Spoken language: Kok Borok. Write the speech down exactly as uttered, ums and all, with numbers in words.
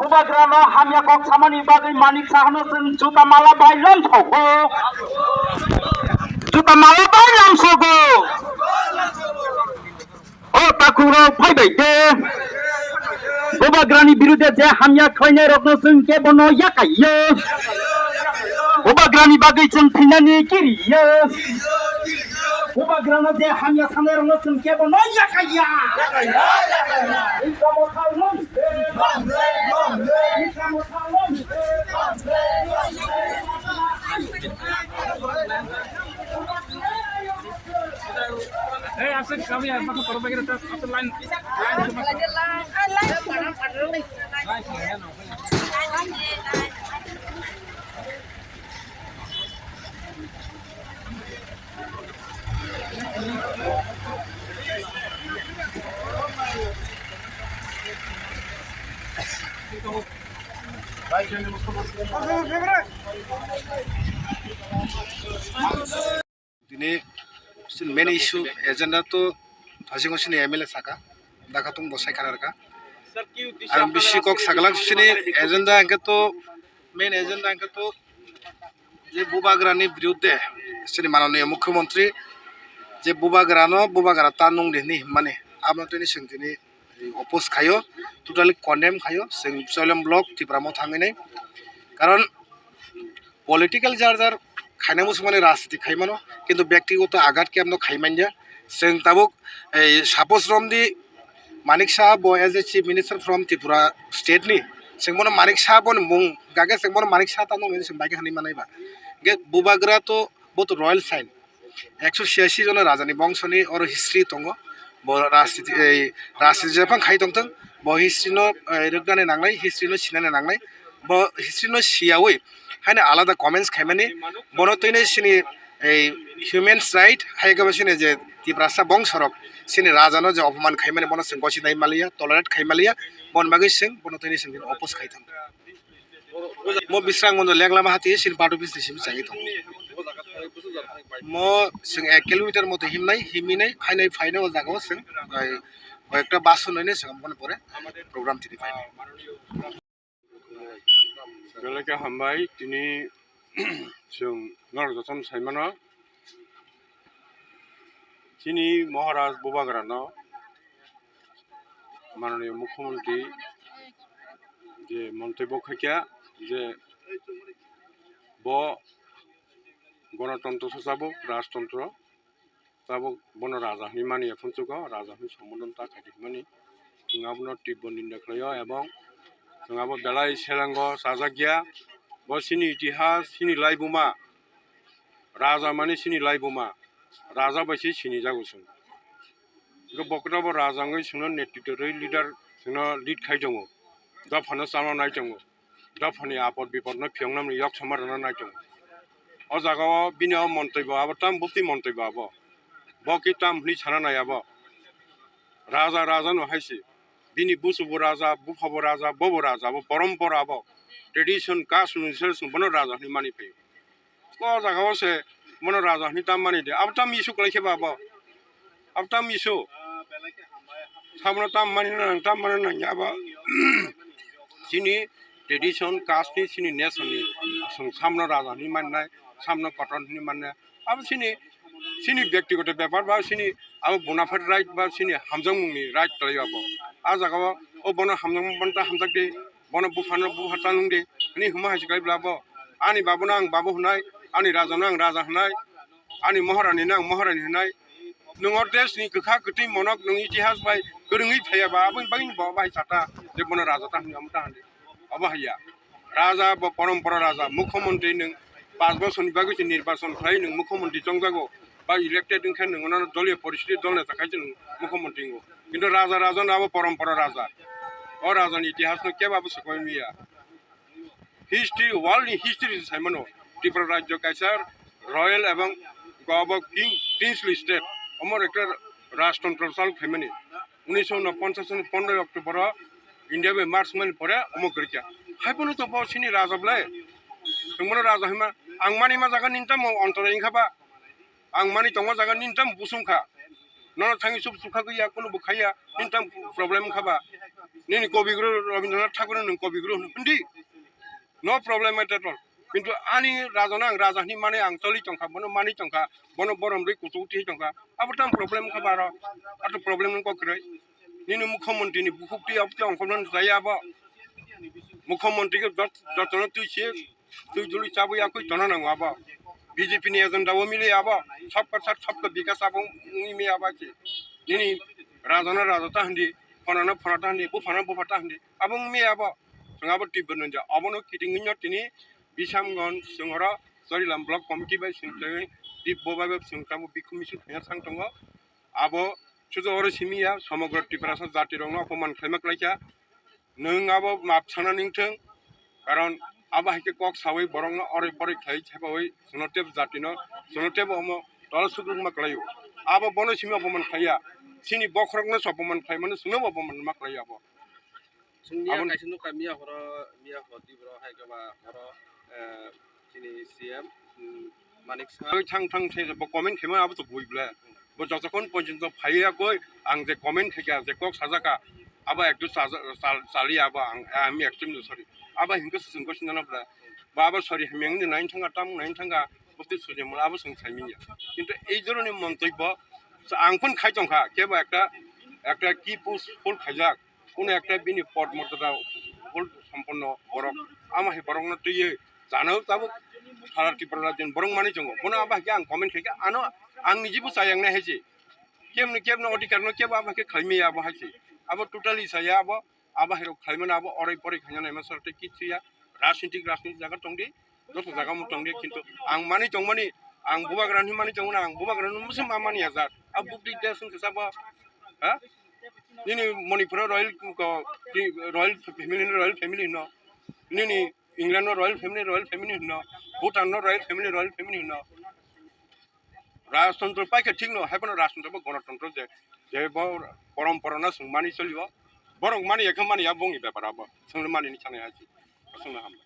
Bubagrano hamya kok samani bagwi Manik Sahano chwng juta mala bai lamsogo. Juta mala bai lamsogo. O takhukrok phai bai khe Bubagrani birudhe je hamya khlainai rokno chwng kebono yakaiyo. Bubagrani bagwi chwng thwinani kiriyo. Bubagrano je hamya sanai rokno chwng kebono yakaiya. Hey, asik kami ya, masa toro bagir tas, tas line, line. Tini main issue agenda to asing sini M L A saka, dakha tung bo sai kharar ka. Ang bisi kok saglak sini agenda angke to, main agenda angke to je Bubagrani birudhe sini mananiya mukhyamantri je Bubagrano Bubagra ta nung de hinwi himmani, abo tini sing tini oppose khaio, totally condemn khaio, sing Soilem block Tipra Motha hinwi nai. Karon political jar jar khaina muchungmani rajniti khaimano, kintu byaktigoto agat khe amno khaimanya. Chwng tabuk ei suppose romdi Manik Saha bo as a chief minister from Tripura state ni, chwng bono Manik Saha boni mung gage chwng bono Manik Saha tamo hinwi chwng bai khe hinwi manai ba. Ge Bubagra to bo to royal sign. Ekso chiyasi jona rajani bongsoni oro history tongo. Bo rajniti, ei, rajniti jephang khai tongthung, bo history no, eh, rwknani nangnai, history no sinani nangnai. Bo history no siyawi haino alada comments khaimani, bono twini sini ei human right, hai khe bo sini je Tiprasa bongsorok sini rajano je opoman khaimani, bono chwng gosi nai maliya, tolerate khai maliya, bon bagwi chwng bono twini chwng oppose khai thang. Mo Bisrang Mondo Leglama hati sin part office ni simi chagwi tongo. Mo chwng ek kilometer moto himnai, himinai, phainai, phainai o jaga o chwng, bai, bai ekta bus hwnwi chwng amokhe pore program tini phainai. Belai khe hambai, tini chwng norok jotono saimano. Chini Maharaj Bubagrano mananiya mukhyamantri je montobyo khaikha je bo gonotontro se tabuk, rajtontro tabuk, bono raja hinwi mani ya phunchugo, raja hinwi sombodon ta khaidi hinmani. Chwng abono tibbo ninda khlaio ebong chwng abo belai selengo chajakya. Bo chini itihas, chini laibuma, raja mani chini laibuma, raja bai se sinijago chwng. Hwnkhe bo kwtal bo raja wngwi chwngno netritw rwi, leader chwngno lead khai tongo, dophano chama nai tongo, dophani apod bipodno phiyoknani yok sama rwna nai tongo. O jaga o bini o montoi bo abo, tam bukti montoi bo abo, bo ki tam hwnwi sana nai abo. Raja raja no hai se, bini busu bo raja, bupha bo raja, bo bo raja, bo porompora bo tradition caste ni se bono raja hwnwi mani phaio. O jaga o se bono raja hwnwi tam mani de. Abo tam issue kwlai khe ba abo? Abo tam issue? Sabono tam mani nang, tam mani nang ya abo. Chini tradition, caste ni, chini nation ni chwng sabono raja hwnwi mannai, sabono kotor hwnwi mannai. Abo chini, chini byaktigoto bepar ba chini abo bona fide right ba chini hamjakmung ni right kwlai abo. A jaga o, o bono hamjakmung bono ta hamjak di. Bono buphano bupha ta nung di hwnwi hwnma hai se khlai bla bo. Ani babono ang babu hwnai, ani rajano ang raja hwnai, ani maharani no ang maharani hwnai. Nwng o desh ni kwkha kwtwi monok nwng itihas bai kwrwngwi phaiya ba, aboni bagwi bo bai sata je bono raja ta hwnwi omo ta hwnwi. Obo haiya. Raja bo porompora raja, mukhyamantri nwng panch bosor ni bagwi se nirbachon khlai nwng mukhyamantri chongjago. Ba elected wngkhe nwng ono doliyo poristiti dol neta khai se nwng mukhyamantri wngo. Kintu raja, raja no abo porompora raja. O raja ni itihas no kebo abo swkang maya. History, world ni history se saimano. Tripura rajyo kaisa royal ebong abo king, princely state. Omo ekta rajtontro chalu phaimani. Unisho unoponchas ni pondroi October o India bai march mani pore omo kwrwikha. Haiphano to bo chini raja bwle. Tongmano raja hima ang mani ma jaga nini tamo ontorai wngkha ba. Ang mani tongma jaga nini tam busung kha. Nono thangwi chup chup kha ya, kunu bo khaiya, nini tam problem wngkha ba. Nini Kobiguru Rabindranath Thakur nwng Kobiguru hwn-, hwndi. No problem at all. Kintu ani rajano ang raja hwnwi mani ang choli tongkha, bono mani tongkha, bono borom rwi kuchuk thwi tongkha. Abo tang problem kha baro. Ato problem nung kok kwrwi. Nini mukhyamantri ni bukhuk twi abtwi ongkhormani chaya abo. Mukhyamantri khe jot-, jotono twi se twi juli chabwi yakwi tona nango abo. B J P ni agenda o mili abo. Sabka sat sabka bikas abo wngwi mi abo se. Nini rajano raja ta hwndi, phonano phona ta hwndi, buphano bupha ta hwndi. Abo wngmi abo. Chwng abo tibbo nwnja. Abono kiting wngya tini Bisamgon chwng oro Chorilam Block Committee bai chwng tei tibbo bai bai chwng tamo bikhum misil khaina thang tongo. Abo sudo oro simi ya, somogro Tiprasa jati rokno apoman khlaima klaikha. Nwng abo map sana ningthwng, karon abo hai khe kok sawi borokno oroi poroi khlai thepawi chwngno tebo jatino, chwngno tebo omo tola sukrukma kwlaio. Abo bono simi apoman khlaiya, chini bokhorokno se apoman khlaimano chwngno bo apoman ma khlaiya abo. Chwng miya Aboni kaisa nukha, miya horo, miya horo twi borok hai khe ba horo, eh, chini C M, mm, Manik Saha. Oi thang thang se bo comment khaima abo to bui ble. Bo jotokhon porjonto phaiya koi, ang je comment khaikha, je kok sajaka, abo ekdum chaja-, chal-, chaliya abo ang, ami ekdum sorry. Abo hinkhe swchwng khe sinana ble. Bo abo sorry hamya wngdi nai thanga, tam nai thanga, bo twi sujamung abo chwng saimanya. Kintu ei dhoroner montobbo ang phone khai tongkha, kebo ekta, ekta ki post full khaijak. Kuno ekta bini pod morjada hol somponno borok, ama hai borokno twiwi jana tabuk sara Tripura rajyoni borok manwi tongo. Bono abo hai khe ang comment khaikha, ano ang nijibo chayang nai hai se. Kebni kebni odhikar no kebo abo hai khe khlaimaya abo hai se. Abo totally chaya abo, abo hai rok khlaimano abo oroi poroi khaina naima sara tei kichu ya. Rajnitik rajnitik jaga tongdi. Joto jaga mo tongdi, kintu ang manwi tongmani, ang bubagra hinwi manwi tongmani, ang bubagra no muchung ma mani ya jat. A bukdi de sung kisa bo, ha? Nini Manipur royal ko, royal family, royal family no. Nini England no royal family, royal family no. Bhutan no royal family, royal family no. Rajtantro paikha thik no, hai phano rajtantro bo gonotantro je, je bo porompora no sung mani cholio. Borok mani ya khe mani ya bongni bepar abo. Sung mani ni sanai hai. Sung hambai.